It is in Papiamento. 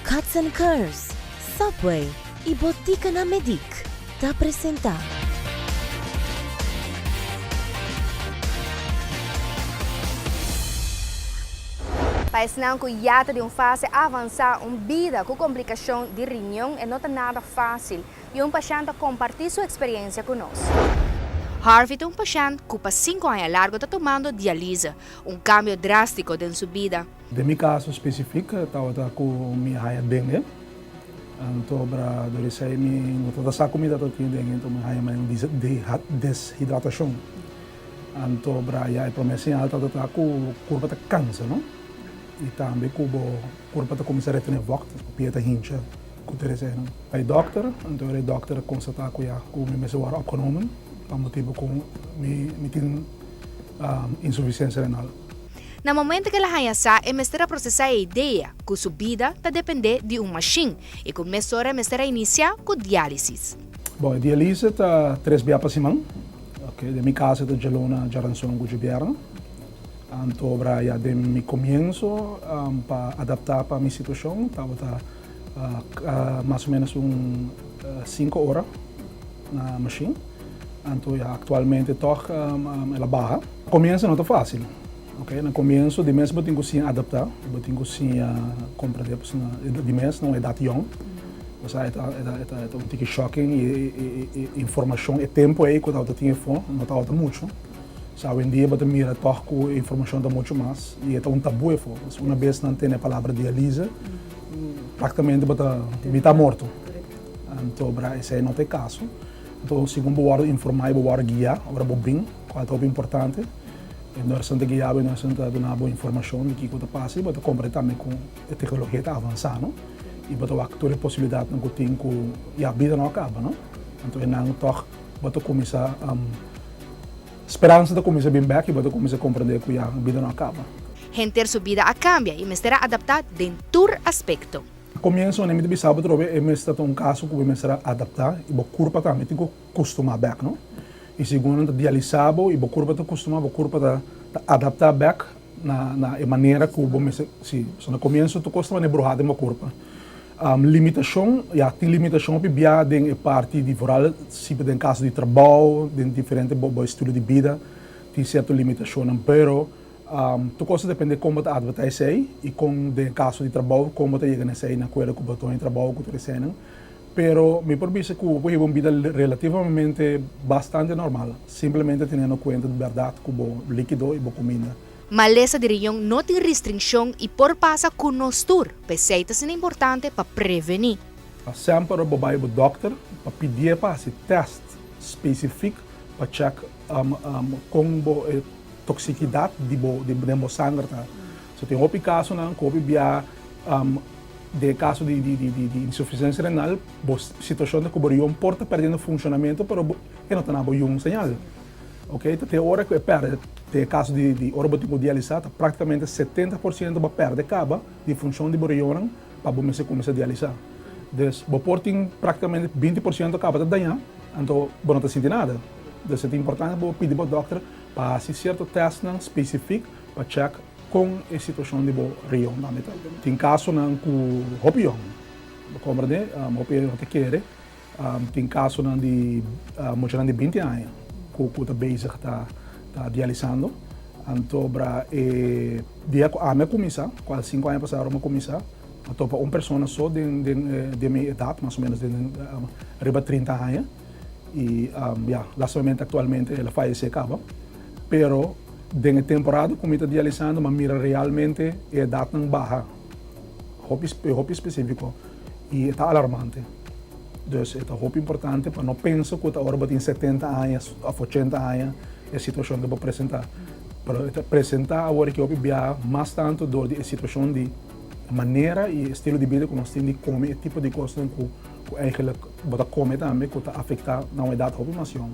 Cuts and Curves, Subway y Botica na Medic ta presenta. Pa esnan ku ya ta den un fase avansá, un bida ku komplikashon di riñon e no ta nada fásil i un pashènt ta kompartí su eksperensia ku nos. Harvey ta un pashènt ku pa sinku aña largu ta tumando dialise, un kambio drástiko den su bida. Den mi kaso spesifik tabata ku mi haya dengue, anto bra dor esei mi no tabata sa ku mi tabata tin dengue, anto mi haya mai un deshidratashon. Anto bra ya e prome señal tabata ta ku kurpa ta kansa no, i tambe ku bo kurpa ta kuminsá retene vògt, bo pia ta hincha ku tur eseinan. Bai dòkter, anto e dòkter a konstatá ku ya ku mi mester wòrdu opgenomen pa motibu ku mi tin insufisiensia renal. Na momento ku el a haña sa, e mester a prosesá e idea ku su bida ta dependé di un mashin i ku mesora e mester a inisiá ku diálisis. Bon, e dialise ta tres bia pa siman. Oke, den mi kas e ta djaluna, djaranson ku djabièrnè. Anto obra ya den mi komienso pa adaptá pa mi situashon tabata mas o ménos un sinku ora na mashin. Anto ya aktualmente tòg el a baha. Komienso no ta fásil, ok. Na komienso di mes bo tin ku siña adaptá, bo tin ku siña komprendé pasobra di mes na un edat yòn. Bo sa e ta e ta e ta un tiki shocking i e informashon e tempu ei ku tabata tin efo no tabata muchu. Sa awendia bo ta mira tòg ku e informashon ta muchu mas i e ta un tabú efo. Una bes nan tene e palabra dialise praktikamente bo ta mitá morto. Anto bra esei no ta e kaso. Anto segun bo wòrdu informá i bo wòrdu guiá ora bo bin, kual ta hopi importante, e nursenan ta guiá bo, e nursenan ta duna bo informashon di kiko ta pasa i bo ta komprendé tambe ku e teknologia ta avansá no i bo ta wak tur e posibilidatnan ku tin ku ya bida no a kaba no. Anto e nan tòg bo ta kuminsá speransa ta kuminsá bin bèk i bo ta kuminsá komprendé ku ya bida no a kaba. Henter su bida a kambia i mester a adaptá den tur aspekto. Comienso mi ta bisa bo trobe e mester ta un caso cu bo mester a adapta y bo curpa tambe tin cu custuma bek no y segun nan ta dialisa bo y bo curpa ta custuma bo curpa ta ta adapta bek na na e manera cu bo mester si so na comienso tur cos ta mane bruha den bo curpa limitacion ya tin limitacion hopi bia den e parti di vooral si den caso di trabao den diferente bo bo estilo di bida tin cierto limitacionnan pero Tur kos ta depende kon bo ta advertá esei i kon den kaso di trabou kon bo ta yega na esei na akuerdo ku bo doño di trabou ku tur eseinan. Pero mi por bisa ku bo por hiba un bida relativamente bastante normal, simplemente teniendo kuenta di bèrdat ku bo líkido i bo kuminda. Malesa di riñon no tin restrinshon i por pasa ku nos tur, p'esei ta asina importante pa prevení. Semper bo bai bo dòkter pa pidié pa hasi tèst spesifik pa chèk kon bo e Toksikidat di bo den bo sanger ta. So tin hopi kasonan ku hopi bia den e kaso di di insufisiensia renal bo situashon ta ku bo rion por ta perdiendo funshonamentu pero bo e no ta na bo yun señal. Ok ta te ora ku e pèrdè den e kaso di di ora bo tin ku dialisá ta praktikamente 70% bo a pèrdè kaba di funshon di bo rionnan pa bo mester kuminsá dialisá. Dus bo por tin praktikamente 20% kaba ta dañá anto bo no ta sinti nada. Dus e ta importante pa bo pidi bo dòkter Pa hasi sierto tèstnan spesifik pa chèk kon e situashon di bo rion tambe ta. Tin kasonan ku hopi yòn, bo komprendé, hopi hende no ta kere. Tin kasonan di muchanan di binti aña ku ku ta bezig ta ta dialisando. Anto bra e dia ku ami a kuminsá, kual sinku aña pasá mi a kuminsá, a topa un persona so den den den mi edat, mas o ménos den riba trinta aña. Y ya, lastimamente actualmente el a fallece caba. Pero den e temporada cu mi ta dialisando m'a mira realmente e edadnan baha hopi hopi specifico y e ta alarmante. Dus e ta hopi importante pa no pensa cu ta ora bo tin 70 aña of 80 aña e situacion ta por presenta. Pero e ta presenta awor aki hopi biaha mas tanto door di e situacion di manera y estilo di bida cu nos tin di come e tipo di cosnan cu. Ku eigenlijk bo ta kome tambe ku ta afektá na un edat hopi mas yòn.